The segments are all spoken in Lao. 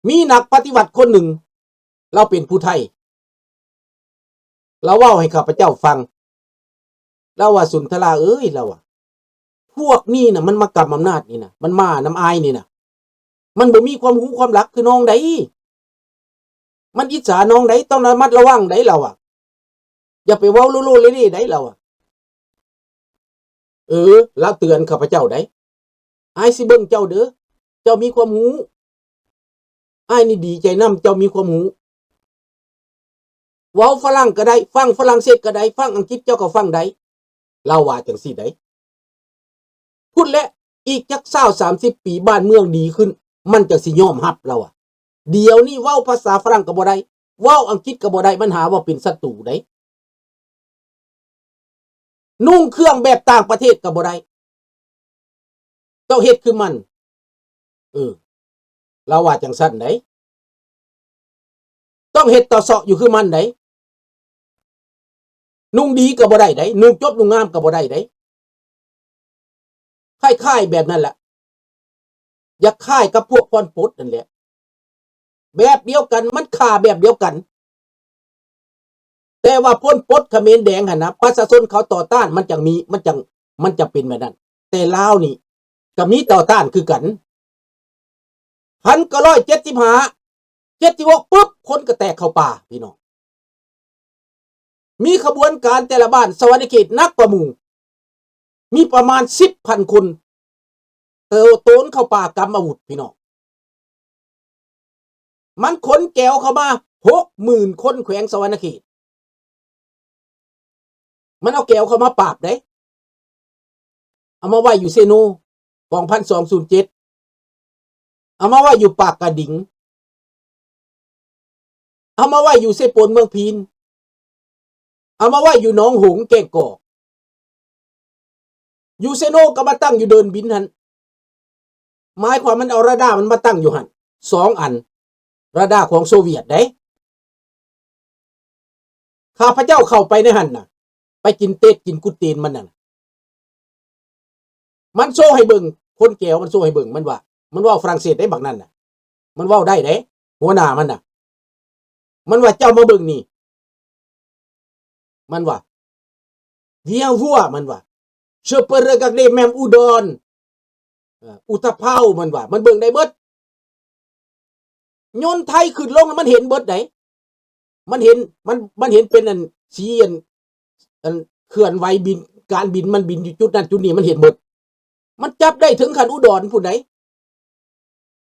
ມີນັກປະຕິວັດຄົນໜຶ່ງ ລາວເປັນຜູ້ໄທ ລາວເວົ້າໃຫ້ຂ້າພະເຈົ້າຟັງ ລາວວ່າ ສຸນທະລາເອີຍ ລາວວ່າ ພວກນີ້ນະ ມັນມາກຳອຳນາດນີ້ນະ ມັນມານຳອ້າຍນີ້ນະ ມັນບໍ່ມີຄວາມຮູ້ຄວາມຫຼັກຄືນ້ອງໃດ໋ ມັນອິດສານ້ອງໃດ໋ ຕ້ອງລະມັດລະວັງໃດ໋ ລາວວ່າ ຢ່າໄປເວົ້າໂລໂລເລເລໃດ໋ ລາວວ່າ ເອີ ລາວເຕືອນຂ້າພະເຈົ້າໃດ໋ ອ້າຍຊິເບິ່ງເຈົ້າເດີ ເຈົ້າມີຄວາມຮູ້ ອ້າຍນີ້ດີໃຈນຳເຈົ້າມີຄວາມຮູ້ ເວົ້າຝຣັ່ງກໍໄດ້ ຝັ່ງຝຣັ່ງເສດກໍໄດ້ ຝັ່ງອັງກິດເຈົ້າກໍຟັງໄດ້ ລາວວ່າຈັ່ງຊີ້ໃດ໋ ພຸ້ນແຫຼະ ອີກຈັກຊາວສາມສິບປີ ບ້ານເມືອງດີຂຶ້ນ ມັນຈັ່ງຊິຍອມຮັບ ລາວວ່າ ດຽວນີ້ເວົ້າພາສາຝຣັ່ງກໍບໍ່ໄດ້ ເວົ້າອັງກິດກໍບໍ່ໄດ້ ມັນຫາວ່າເປັນສັດຕູໃດ໋ ນຸ່ງເຄື່ອງແບບຕ່າງປະເທດກໍບໍ່ໄດ້ ຕ້ອງເຮັດຄືມັນ ເອີ ລາວວ່າຈັ່ງຊັ້ນໃດ໋ ຕ້ອງເຮັດຕໍ່ເຊາະຢູ່ຄືມັນໃດ໋ ນຸ່ງດີກໍບໍ່ໄດ້ໃດ໋ ນຸ່ງຈົບນຸ່ງງາມກໍບໍ່ໄດ້ໃດ໋ ຄ້າຍໆແບບນັ້ນແຫຼະ ຢາກຄ້າຍກັບພວກພອນປົດນັ້ນແຫຼະ ແບບດຽວກັນ ມັນຂ້າແບບດຽວກັນ ແຕ່ວ່າພົນປົດຂະເໝນແດງຫັ້ນນະ ປະຊາຊົນເຂົາຕໍ່ຕ້ານ ມັນຈັ່ງມີ ມັນຈັ່ງ ມັນຈະເປັນແບບນັ້ນ ແຕ່ລາວນີ້ກໍມີຕໍ່ຕ້ານຄືກັນ ພັນເກົ້າຮ້ອຍເຈັດສິບຫ້າ ເຈັດສິບຫົກປຶບ ຄົນກໍແຕກເຂົ້າປ່າ ພີ່ນ້ອງ ມີຂະບວນການແຕ່ລະບ້ານ ສະຫວັນນະເຂດໜັກກວ່າໝູ່ ມີປະມານສິບພັນຄົນ ເຕີ ໂຕນເຂົ້າປ່າກຳອາວຸດ ພີ່ນ້ອງ ມັນຂົນແກວເຂົ້າມາຫົກໝື່ນຄົນ ແຂວງສະຫວັນນະເຂດ ມັນເອົາແກວເຂົ້າມາປາບເດ້ ເອົາມາໄວ້ຢູ່ເຊໂນ ກອງພັນສອງສູນເຈັດ ເອົາມາໄວ້ຢູ່ປາກກະດິງ ເອົາມາໄວ້ຢູ່ເຊໂປນເມືອງພີນ ເອົາມາໄວ້ຢູ່ໜອງຫົງແກ້ງກອກ ຢູ່ເຊໂນກໍມາຕັ້ງຢູ່ເດີ່ນບິນຫັ້ນ ໝາຍຄວາມມັນເອົາຣາດາມັນມາຕັ້ງຢູ່ຫັ້ນສອງອັນ ຣາດາຂອງໂຊວຽດເດ້ ຂ້າພະເຈົ້າເຂົ້າໄປໃນຫັ້ນນະ ໄປກິນເຕັດກິນກຸດຕີນມັນນັ້ນ ມັນໂຊໃຫ້ເບິ່ງ ຄົນແກວມັນໂຊໃຫ້ເບິ່ງ ມັນວ່າ ມັນເວົ້າຝຣັ່ງເສດໄດ້ບັກນັ້ນນະ ມັນເວົ້າໄດ້ເດ້ ຫົວໜ້າມັນນະ ມັນວ່າ ເຈົ້າມາເບິ່ງນີ້ ມັນວ່າ Viens voir ມັນວ່າ Je peux regarder même Udon ເອີ ອຸຕະເພົາ ມັນວ່າ ມັນເບິ່ງໄດ້ເບິດ ຍົນໄທຂຶ້ນລົງ ມັນເຫັນເບິດໃດ໋ ມັນເຫັນ ມັນ ມັນເຫັນເປັນອັນ ສີອັນ ອັນເຄື່ອນໄຫວບິນ ການບິນມັນບິນຢູ່ຈຸດນັ້ນຈຸດນີ້ ມັນເຫັນເບິດ ມັນຈັບໄດ້ເຖິງຂັ້ນອຸດອນພຸ້ນໃດ໋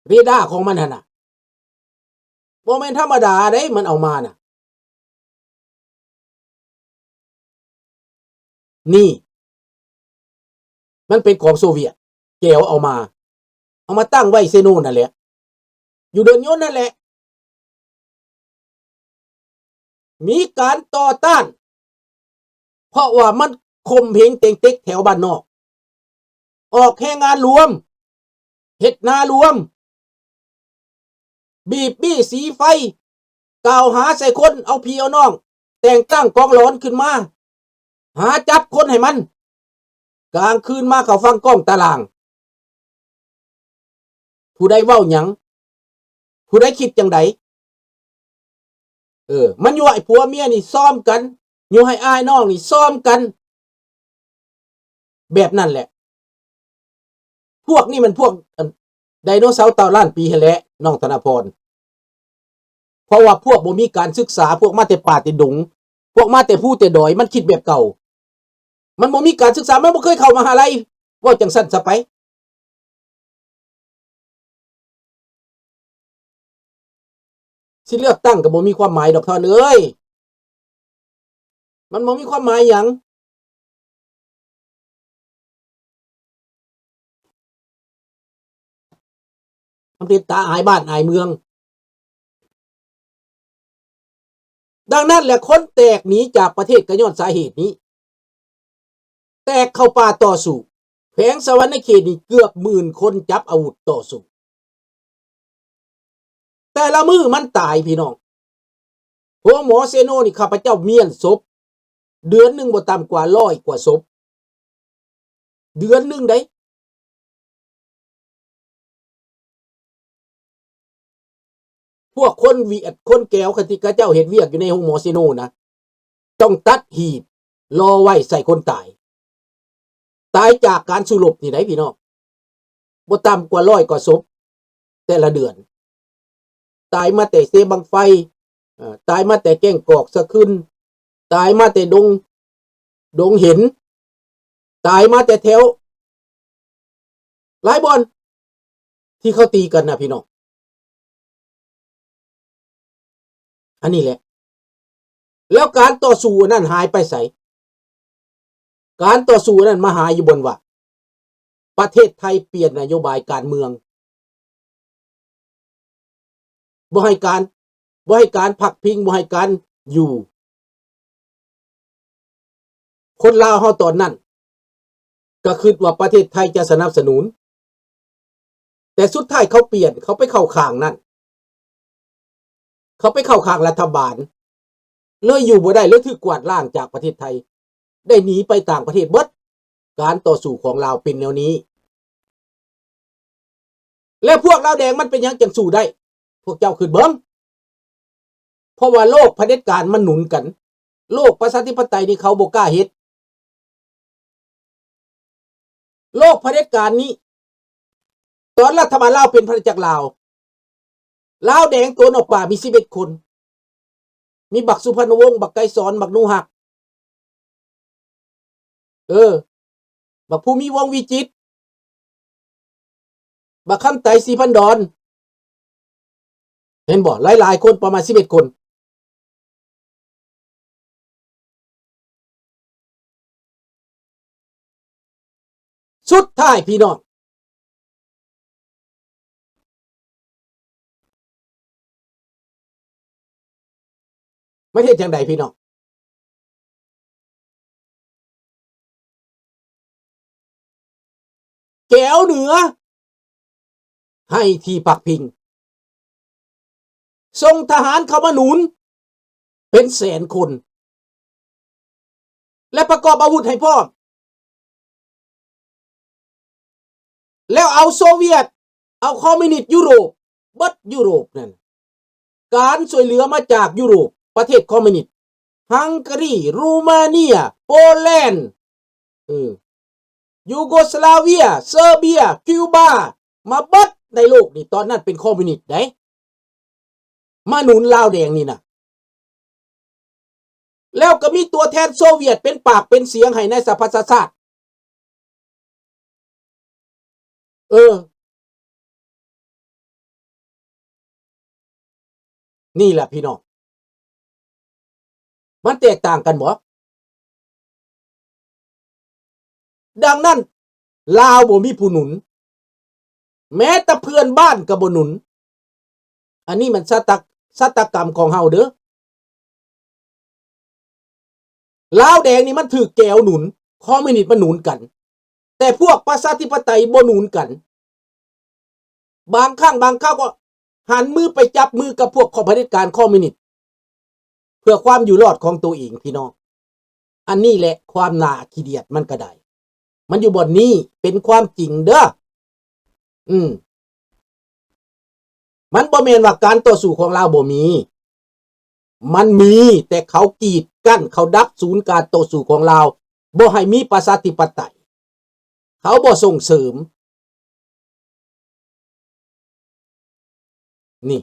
ເຣດ້າຂອງມັນຫັ້ນນະ ບໍ່ແມ່ນທຳມະດາເດ້ ມັນເອົາມານະ ນີ້ ມັນເປັນຂອງໂຊວຽດ ແກວເອົາມາ ເອົາມາຕັ້ງໄວ້ເຊໂນນັ້ນແຫຼະ ຢູ່ເດີ່ນຍົນນັ້ນແຫຼະ ມີການຕໍ່ຕ້ານ ເພາະວ່າມັນຂົ່ມເຫງເຕັງເຕັກແຖວບ້ານນອກ ອອກແຮງງານລວມ ເຮັດນາລວມ ບີບບີ້ສີໄຟ ກ່າວຫາໃສ່ຄົນ ເອົາພີ່ເອົານ້ອງ ແຕ່ງຕັ້ງກອງຫຼອນຂຶ້ນມາ ຫາຈັບຄົນໃຫ້ມັນ ກາງຄືນມາເຂົ້າຟັງກ້ອງຕາລ່າງ ຜູ້ໃດເວົ້າຫຍັງ ຜູ້ໃດຄິດຈັ່ງໃດ ເອີ ມັນຍົວໃຫ້ຜົວເມຍນີ້ຊອມກັນ ຍົວໃຫ້ອ້າຍນ້ອງນີ້ຊອມກັນ ແບບນັ້ນແຫຼະ ພວກນີ້ມັນພວກ ອັນ ໄດໂນເສົາເຕົ້າລ້ານປີຫັ້ນແຫຼະ ນ້ອງທະນະພອນ ເພາະວ່າພວກບໍ່ມີການສຶກສາ ພວກມາແຕ່ປ່າແຕ່ດົງ ພວກມາແຕ່ພູແຕ່ດອຍ ມັນຄິດແບບເກົ່າ ມັນບໍ່ມີການສຶກສາ ມັນບໍ່ເຄີຍເຂົ້າມະຫາໄລ ເວົ້າຈັ່ງຊັ້ນຊະໄປ ຊິເລືອກຕັ້ງກໍບໍ່ມີຄວາມໝາຍດອກທ່ານເອີຍ ມັນບໍ່ມີຄວາມໝາຍຫຍັງ ມັນເປັນຕາອາຍບ້ານອາຍເມືອງ. ດັ່ງນັ້ນແຫຼະ ຄົນແຕກໜີຈາກປະເທດກໍຍ້ອນສາເຫດນີ້ ແຕກເຂົ້າປ່າຕໍ່ສູ້. ແຂວງສະຫວັນນະເຂດນີ້ເກືອບໝື່ນຄົນຈັບອາວຸດຕໍ່ສູ້. ແຕ່ລະມື້ມັນຕາຍພີ່ນ້ອງ. ໂຮງໝໍເຊໂນນີ້ ຂ້າພະເຈົ້າມ້ຽນສົບ ເດືອນໜຶ່ງບໍ່ຕ່ຳກວ່າຮ້ອຍກວ່າສົບ ເດືອນໜຶ່ງເດ້. ວກຄົນຫວຽດ ຄົນແກວ ຄັນທີ່ເຂົາເຈົ້າເຮັດວຽກຢູ່ໃນໂຮງໝໍເຊໂນນະ ຕ້ອງຕັດຮີບລໍໄວ້ໃສ່ຄົນຕາຍ. ຕາຍຈາກການສູ້ລົບນີ້ໄດ໋ພີ່ນ້ອງ, ບໍ່ຕ່ຳກວ່າຮ້ອຍກວ່າສົບແຕ່ລະເດືອນ. ຕາຍມາແຕ່ເຊບັ້ງໄຟ, ເອີ ຕາຍມາແຕ່ແກ້ງກອກສະຄຶນ, ຕາຍມາແຕ່ດົງ ດົງເຫັນ, ຕາຍມາແຕ່ແຖວ ຫຼາຍບ່ອນທີ່ເຂົາຕີກັນນະພີ່ນ້ອງ. ອັນນີ້ແຫຼະ ແລ້ວການຕໍ່ສູ້ອັນນັ້ນຫາຍໄປໃສ? ການຕໍ່ສູ້ອັນນັ້ນມາຫາຍຢູ່ບ່ອນວ່າ ປະເທດໄທປ່ຽນນະໂຍບາຍການເມືອງ, ບໍ່ໃຫ້ການ ບໍ່ໃຫ້ການພັກພິງ, ບໍ່ໃຫ້ການຢູ່. ຄົນລາວເຮົາຕອນນັ້ນກໍຄິດວ່າປະເທດໄທຈະສະໜັບສະໜູນ, ແຕ່ສຸດທ້າຍເຂົາປ່ຽນ, ເຂົາໄປເຂົ້າຂ້າງນັ້ນ, ເຂົາໄປເຂົ້າຂ້າງລັດຖະບານ, ເລີຍຢູ່ບໍ່ໄດ້, ເລີຍຖືກກວາດລ້າງຈາກປະເທດໄທ, ໄດ້ໜີໄປຕ່າງປະເທດເບິດ. ການຕໍ່ສູ້ຂອງລາວເປັນແນວນີ້. ແລ້ວພວກລາວແດງມັນເປັນຫຍັງຈັ່ງສູ້ໄດ້? ພວກເຈົ້າຄິດເບິ່ງ. ເພາະວ່າໂລກຜະເດັດການມັນໜູນກັນ, ໂລກປະຊາທິປະໄຕນີ້ເຂົາບໍ່ກ້າເຮັດ. ໂລກຜະເດັດການນີ້ ຕອນລັດຖະບານລາວເປັນອານາຈັກລາວ, ລາວແດງໂຕນອອກປ່າມີສິບເອັດຄົນ, ມີບັກສຸພັນນະວົງ, ບັກໄກສອນ, ບັກໜູຮັກ, ເອີ ບັກພູມີ ວົງວິຈິດ, ບັກຄຳໄຕ ສີພັນດອນ, ເຫັນບໍ່? ຫຼາຍໆຄົນ, ປະມານສິບເອັດຄົນ. ສຸດທ້າຍພີ່ນ້ອງ ມັນເຮັດຈັ່ງໃດພີ່ນ້ອງ? ແກວເໜືອໃຫ້ທີ່ພັກພິງ, ສົ່ງທະຫານເຂົ້າມາໜູນເປັນແສນຄົນ ແລະ ປະກອບອາວຸດໃຫ້ພ້ອມ, ແລ້ວເອົາໂຊວຽດ, ເອົາຄອມມິວນິດຢູໂຣບ, ເບິດຢູໂຣບນັ້ນ, ການຊ່ວຍເຫຼືອມາຈາກຢູໂຣບ, ປະເທດຄອມມິວນິດ, ຮັງກາຣີ, ຣູມາເນຍ, ໂປແລນ, ເອີ ຢູໂກສລາເວຍ, ເຊີເບຍ, ຄິວບາ, ມາເບິດໃນໂລກນີ້, ຕອນນັ້ນເປັນຄອມມິວນິດໃດ໋ ມາໜູນລາວແດງນີ້ນະ. ແລ້ວກໍມີຕົວແທນໂຊວຽດເປັນປາກເປັນສຽງໃຫ້ໃນສະຫະປະຊາຊາດ. ເອີ ນີ້ແຫຼະພີ່ນ້ອງ, ມັນແຕກຕ່າງກັນບໍ່? ດັ່ງນັ້ນ ລາວບໍ່ມີຜູ້ໜູນ, ແມ້ແຕ່ເພື່ອນບ້ານກໍບໍ່ໜູນ. ອັນນີ້ມັນຊະຕາ ຊະຕາກຳຂອງເຮົາເດີ້. ລາວແດງນີ້ມັນຖືກແກວໜູນ, ຄອມມິວນິດມັນໜູນກັນ, ແຕ່ພວກປະຊາທິປະໄຕບໍ່ໜູນກັນ. ບາງຄັ້ງບາງຄາວກໍຫັນມືໄປຈັບມືກັບພວກຂອງຜະເດັດການຄອມມິວນິດ ເພື່ອຄວາມຢູ່ລອດຂອງໂຕເອງ ພີ່ນ້ອງ. ອັນນີ້ແຫຼະຄວາມໜ້າຂີ້ດຽດມັນກະໄດ້. ມັນຢູ່ບ່ອນນີ້, ເປັນຄວາມຈິງເດີ້. ອືມ. ມັນບໍ່ແມ່ນວ່າການຕໍ່ສູ້ຂອງລາວບໍ່ມີ. ມັນມີ, ແຕ່ເຂົາກີດກັ້ນ, ເຂົາດັບສູນການຕໍ່ສູ້ຂອງລາວ, ບໍ່ໃຫ້ມີປະຊາທິປະໄຕ. ເຂົາບໍ່ສົ່ງເສີມ. ນີ້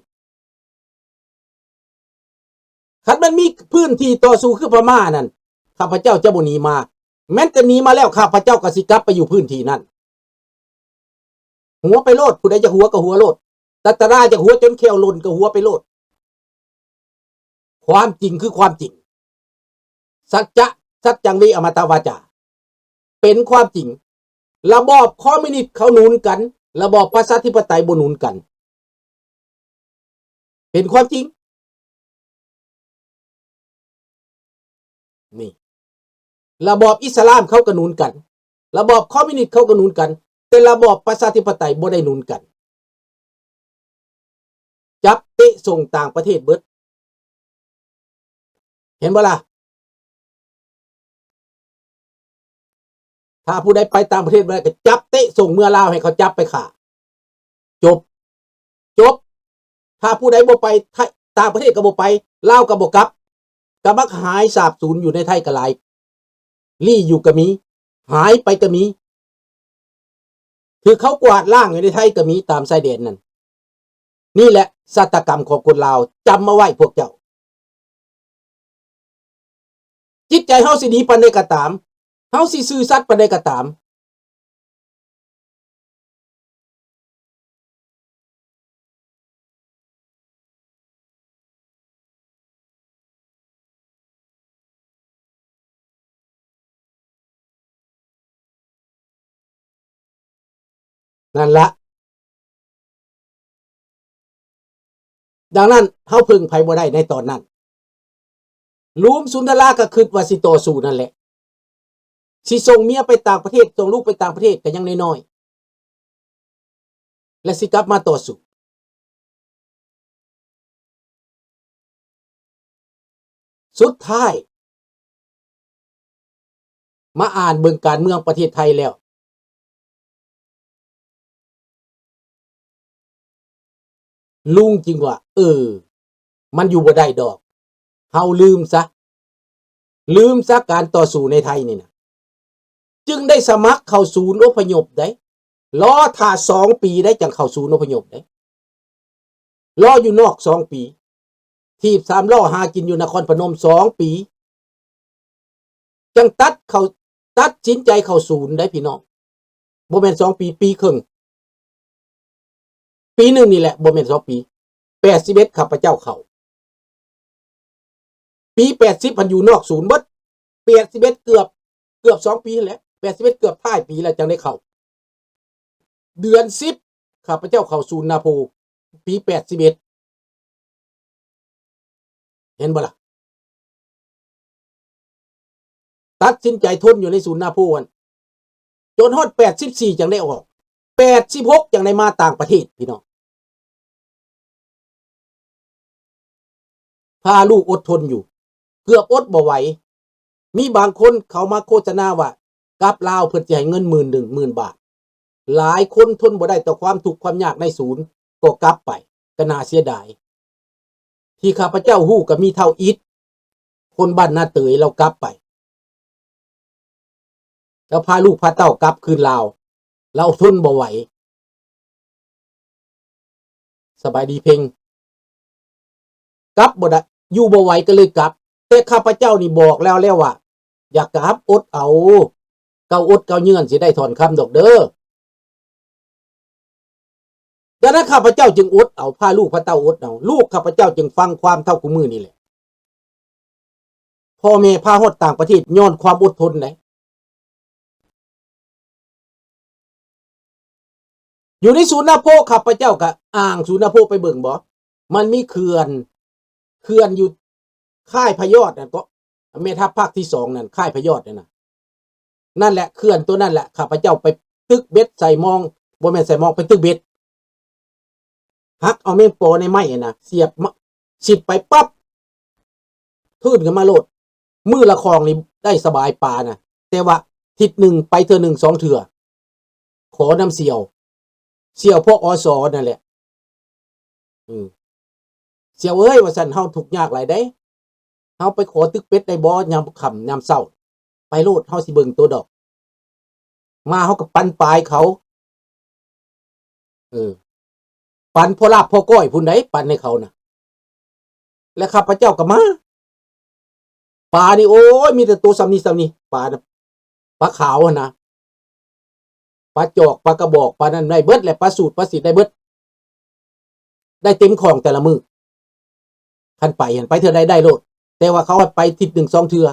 ຄັນມັນມີພື້ນທີ່ຕໍ່ສູ້ຄືພະມ້ານັ້ນ, ຂ້າພະເຈົ້າຈະບໍ່ໜີມາ. ແມ່ນແຕ່ໜີມາແລ້ວ, ຂ້າພະເຈົ້າກໍຊິກັບໄປຢູ່ພື້ນທີ່ນັ້ນ. ຫົວໄປໂລດ, ຜູ້ໃດຢາກຫົວກໍຫົວໂລດ. ຕາຕະລາຢາກຫົວຈົນແຂ້ວຫຼົ່ນກໍຫົວໄປໂລດ. ຄວາມຈິງຄືຄວາມຈິງ. ສັດຈະ ສັດຈັງ ເວ ອະມະຕະວາຈາ. ເປັນຄວາມຈິງ. ລະບອບຄອມມິວນິດເຂົາໜູນກັນ, ລະບອບປະຊາທິປະໄຕບໍ່ໜູນກັນ. ເປັນຄວາມຈິງ. ນີ້ ລະບອບອິດສະລາມເຂົາກໍໜູນກັນ, ລະບອບຄອມມິວນິດເຂົາກໍໜູນກັນ, ແຕ່ລະບອບປະຊາທິປະໄຕບໍ່ໄດ້ໜູນກັນ. ຈັບເຕະສົ່ງຕ່າງປະເທດເບິດ. ເຫັນບໍ່ລະ? ຖ້າຜູ້ໃດໄປຕ່າງປະເທດບໍ່ໄດ້ ກໍຈັບເຕະສົ່ງເມືອລາວ ໃຫ້ເຂົາຈັບໄປຂ້າ. ຈົບ. ຈົບ. ໄທ ຖ້າຜູ້ໃດບໍ່ໄປ ໄທ ຕ່າງປະເທດກໍບໍ່ໄປ ລາວກໍບໍ່ກັບ ກໍມັກຫາຍສາບສູນຢູ່ໃນໄທກໍຫຼາຍ ລີ້ຢູ່ກໍມີ ຫາຍໄປກໍມີ ຖືກເຂົາກວາດລ້າງຢູ່ໃນໄທກໍມີ ຕາມຊາຍແດນນັ້ນ. ນີ້ແຫຼະຊະຕາກຳຂອງຄົນລາວ ຈຳເອົາໄວ້ພວກເຈົ້າ. ຈິດໃຈເຮົາຊິດີປານໃດກໍຕາມ ເຮົາຊິຊື່ສັດປານໃດກໍຕາມ ນັ້ນລະ ດັ່ງນັ້ນ ເຮົາເພິ່ງໃຜບໍ່ໄດ້ໃນຕອນນັ້ນ. ລຸງສຸນທະລາກໍຄິດວ່າຊິຕໍ່ສູ້ນັ້ນແຫຼະ ຊິສົ່ງເມຍໄປຕ່າງປະເທດ ສົ່ງລູກໄປຕ່າງປະເທດກໍຍັງນ້ອຍໆ ແລະ ຊິກັບມາຕໍ່ສູ້. ສຸດທ້າຍ ມາອ່ານເບິ່ງການເມືອງປະເທດໄທແລ້ວ ລຸງຈຶ່ງວ່າ ເອີ ມັນຢູ່ບໍ່ໄດ້ດອກ ເຮົາລືມຊະ ລືມຊະການຕໍ່ສູ້ໃນໄທນີ້ນະ ຈຶ່ງໄດ້ສະໝັກເຂົ້າສູນອົບພະຍົບໄດ໋ ລໍຖ້າສອງປີໄດ໋ ຈັ່ງເຂົ້າສູນອົບພະຍົບໄດ໋ ລໍຢູ່ນອກສອງປີ ຖີບສາມລໍ້ຫາກິນຢູ່ນະຄອນພະນົມສອງປີ ຈັ່ງຕັດເຂົ້າ ຕັດສິນໃຈເຂົ້າສູນໄດ໋ພີ່ນ້ອງ ບໍ່ແມ່ນສອງປີ ປີເຄິ່ງ ປີໜຶ່ງນີ້ແຫຼະ ບໍ່ແມ່ນສອງປີ ແປດສິບເອັດຂ້າພະເຈົ້າເຂົ້າ ປີແປດສິບຫັ້ນຢູ່ນອກສູນເບິດ ແປດສິບເອັດເກືອບ ເກືອບສອງປີຫັ້ນແຫຼະ ແປດສິບເອັດເກືອບທ້າຍປີແລ້ວຈັ່ງໄດ້ເຂົ້າ ເດືອນສິບ ຂ້າພະເຈົ້າເຂົ້າສູນນາໂພ ປີແປດສິບເອັດ ເຫັນບໍ່ລະ? ຕັດສິນໃຈທົນຢູ່ໃນສູນນາໂພຫັ້ນ ຈົນຮອດແປດສິບສີ່ຈັ່ງໄດ້ອອກ ແປດສິບຫົກຈັ່ງໄດ້ມາຕ່າງປະເທດ ພີ່ນ້ອງ. ພາລູກອົດທົນຢູ່ ເກືອບອົດບໍ່ໄຫວ. ມີບາງຄົນເຂົາມາໂຄສະນາວ່າ ກັບລາວເພິ່ນຊິໃຫ້ເງິນໝື່ນ ໜຶ່ງໝື່ນບາດ. ຫຼາຍຄົນທົນບໍ່ໄດ້ຕໍ່ຄວາມທຸກຄວາມຍາກໃນສູນ ກໍກັບໄປ ກໍໜ້າເສຍດາຍ. ທີ່ຂ້າພະເຈົ້າຮູ້ກໍມີເທົ່າອິດ ຄົນບ້ານນາເຕີຍ ລາວກັບໄປ ລາວພາລູກພາເຕົ້າກັບຄືນລາວ ລາວທົນບໍ່ໄຫວ. ສະບາຍດີເພັງ ກັບບໍ່ໄດ້ ຢູ່ບໍ່ໄຫວກໍເລີຍກັບ. ແຕ່ຂ້າພະເຈົ້ານີ້ບອກລາວແລ້ວວ່າ ຢ່າກັບ ອົດເອົາ ເຈົ້າອົດເຈົ້າເຍືອນ ຊິໄດ້ຖ້ອນຄຳດອກເດີ. ດັ່ງນັ້ນ ຂ້າພະເຈົ້າຈຶ່ງອົດເອົາ ພາລູກພາເຕົ້າອົດເອົາ ລູກຂ້າພະເຈົ້າຈຶ່ງຟັງຄວາມເທົ່າຄູ່ມື້ນີ້ແຫຼະ. ພໍ່ແມ່ພາຮອດຕ່າງປະເທດຍ້ອນຄວາມອົດທົນໃດ໋. ຢູ່ໃນສູນນາໂພ ຂ້າພະເຈົ້າກະອ້າງສູນນາໂພໄປເບິ່ງບໍ ມັນມີເຂື່ອນ ເຂື່ອນຢູ່ຄ້າຍພະຍອດນັ້ນເກາະ ແມ່ທັບພາກທີສອງນັ້ນ ຄ້າຍພະຍອດນັ້ນນະ ນັ້ນແຫຼະ ເຂື່ອນໂຕນັ້ນແຫຼະ ຂ້າພະເຈົ້າໄປຕຶກເບັດໃສ່ມອງ ບໍ່ແມ່ນໃສ່ມອງ ໄປຕຶກເບັດ ຫັກເອົາແມງປໍໃນໄມ້ຫັ້ນນະ ສຽບມາ ສິບໄປປັບ ທຶ້ນຂຶ້ນມາໂລດ ມື້ລະຄອງນີ້ໄດ້ສະບາຍປານະ ແຕ່ວ່າທິດໜຶ່ງໄປເທື່ອໜຶ່ງສອງເທື່ອ ຂໍນຳສ່ຽວ ສ່ຽວພວກ ອສ ນັ້ນແຫຼະ ອືມ ສ່ຽວເອີຍ ວ່າຊັ້ນ ເຮົາທຸກຍາກຫຼາຍເດ້ ເຮົາໄປຂໍຕຶກເບັດໄດ້ບໍ່ຍາມຄ່ຳຍາມເຊົ້າ ໄປໂລດ ເຮົາຊິເບິ່ງໂຕດອກ ມາເຮົາກໍປັນປາຍເຂົາ ເອີ ປັນພໍລາບພໍກ້ອຍພຸ້ນໃດ໋ ປັນໃຫ້ເຂົານະ ແລະ ຂ້າພະເຈົ້າກໍມາ ປານີ້ ໂອ້ຍ ມີແຕ່ໂຕສ່ຳນີ້ສ່ຳນີ້ ປານະ ປາຂາວຫັ້ນນະ ປາຈອກ ປາກະບອກ ປານັ້ນໄດ້ເບິດແຫຼະ ປາສູດ ປາສີດ ໄດ້ເບິດ ໄດ້ເຕັມຂອງແຕ່ລະມື້ ຄັນໄປຫັ້ນ ໄປເທື່ອໃດໄດ້ໂລດ ແຕ່ວ່າເຂົາໃຫ້ໄປທິດໜຶ່ງສອງເທື່ອ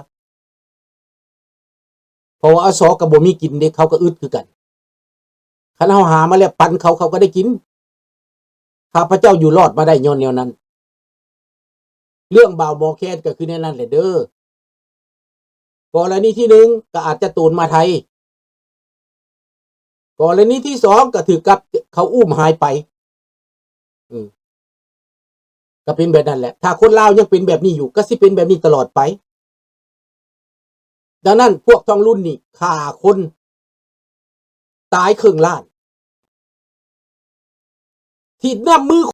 ເພາະວ່າ ອສ ກໍບໍ່ມີກິນເດ້ ເຂົາກໍອຶດຄືກັນ ຄັນເຮົາຫາມາແລ້ວປັນເຂົາ ເຂົາກໍໄດ້ກິນ. ຂ້າພະເຈົ້າຢູ່ລອດມາໄດ້ຍ້ອນແນວນັ້ນ. ເລື່ອງບ່າວໝໍແຄນກໍຄືແນວນັ້ນແຫຼະເດີ. ກໍລະນີທີໜຶ່ງກໍອາດຈະໂຕນມາໄທ, ກໍລະນີທີສອງກໍຖືກກັບເຂົາອຸ້ມຫາຍໄປ. ອືມ ກໍເປັນແບບນັ້ນແຫຼະ. ຖ້າຄົນລາວຍັງເປັນແບບນີ້ຢູ່ ກໍຊິເປັນແບບນີ້ຕະຫຼອດໄປ. ດັ່ງນັ້ນ ພວກທອງລຸນນີ້ຂ້າຄົນຕາຍເຄິ່ງລ້ານ ທີ່ນຳມື